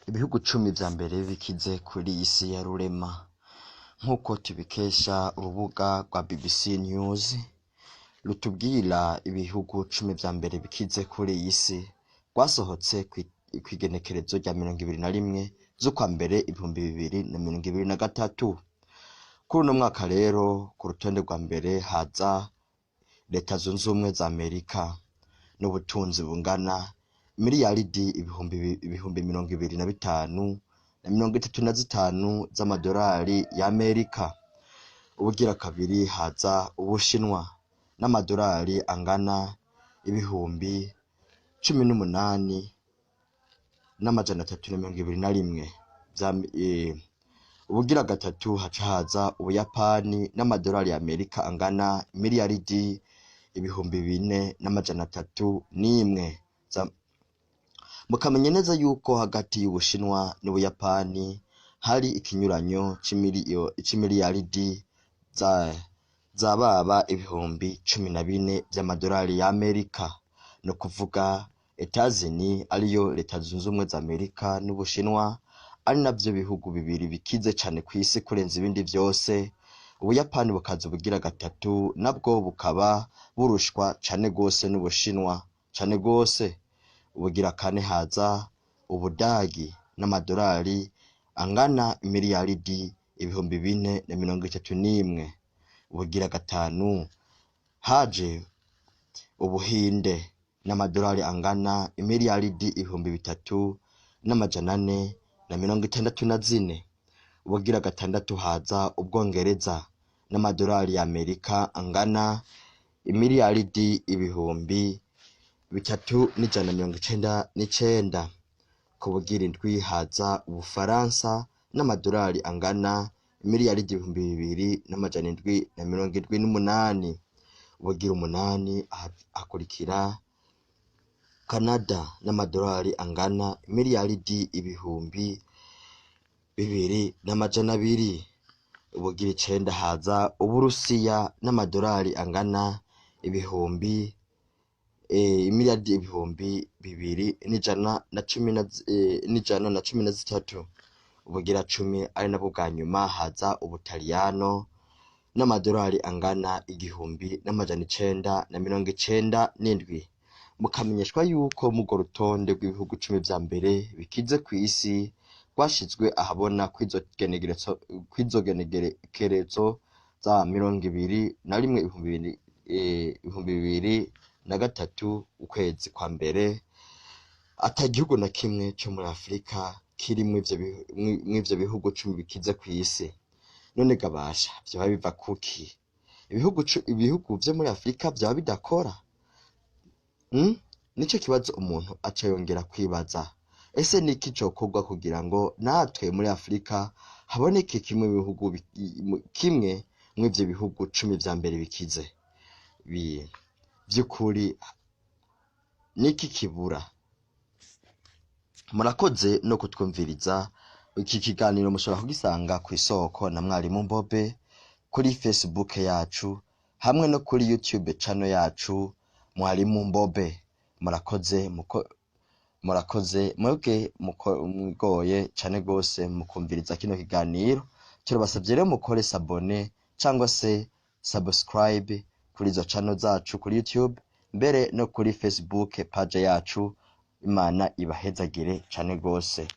Ibihugu 10 vya mbere bikize kuri iyi si ya rurema, nk'uko tubikesha urubuga rwa BBC News rutubwira ibihugu 10 vya mbere bikize kuri iyi si, rwasohotse kw'igenekerezo rya 21 z'ukwa mbere 2023. Kuri uno mwaka rero, ku rutonde rwa mbere haza Leta Zunze Ubumwe za Amerika n'ubutunzi bungana miliyaridi 25,035,000 z'amadolari y'Amerika. Ubugira kabiri haza Ubushinwa n'amadolari angana 18,321. Ubugira gatatu haca haza Ubuyapani n'amadolari y'Amerika angana miliyaridi 4,301. Mukamenya neza yuko hagati y'Ubushinwa n'Ubuyapani hari ikinyuranyo c'imiliyaridi zababa 14,000 vy'amadolari y'Amerika. Ni ukuvuga Etazini, ariyo Leta Zunze Ubumwe za Amerika, n'Ubushinwa ari navyo bihugu bibiri bikize cane kw'isi kurenza ibindi vyose. Ubuyapani bukaza ubugira gatatu, nabwo bukaba burushwa cane gose n'Ubushinwa cane gose. Ubugira kane haza Ubudagi n'amadolari angana miliyaridi 4,031. Ubugira gatanu haje Ubuhinde n'amadolari angana imiliyaridi 3,464. Ubugira gatandatu haza Ubwongereza n'amadolari ya Amerika angana imiliyaridi 3,199. Ku bugira indwi haza Ubufaransa n'amadolari angana imiliyaridi 2,778. Ubugira umunani hakurikira Canada n'amadolari angana miliyaridi 2,200. Ubugira icenda haza Uburusiya n'amadolari angana imiliyaridi 2,113. Ubugira 10, ari nabwo bwa nyuma, haza Ubutaliyano n'amadolari angana 1,997. Mukamenyeshwa yuko murwo rutonde rw'ibihugu 10 vya mbere bikize kw'isi rwashizwe ahabona kw'izo genekerezo za 21 2003 ukwezi kwa mbere, ata gihugu na kimwe co muri Afurika kiri mw'ivyo bihugu 10 bikize kw'isi. None gabasha, vyoba biva kuki? Ibihugu vyo muri Afurika vyoba bidakora? Nico kibazo umuntu aca yongera kwibaza. Ese niki cokorwa kugira ngo natwe muri Afurika haboneke kimwe mw'ivyo bihugu 10 vya mbere bikize? Vy'ukuri niki kibura? Murakoze no kutwumviriza. Iki kiganiro mushobora kugisanga kw'isoko na Mwarimu Mbobe kuri Facebook yacu hamwe no kuri YouTube channel yacu Mwarimu Mbobe. Murakoze, murakoze mwebwe mwigoye cane gose mukumviriza kino kiganiro. Turabasavye rero mukore s'abonner cyangwa se subscribe kuri izo channel zacu kuri YouTube, mbere no kuri Facebook page yacu. Imana ibahezagire cane gose.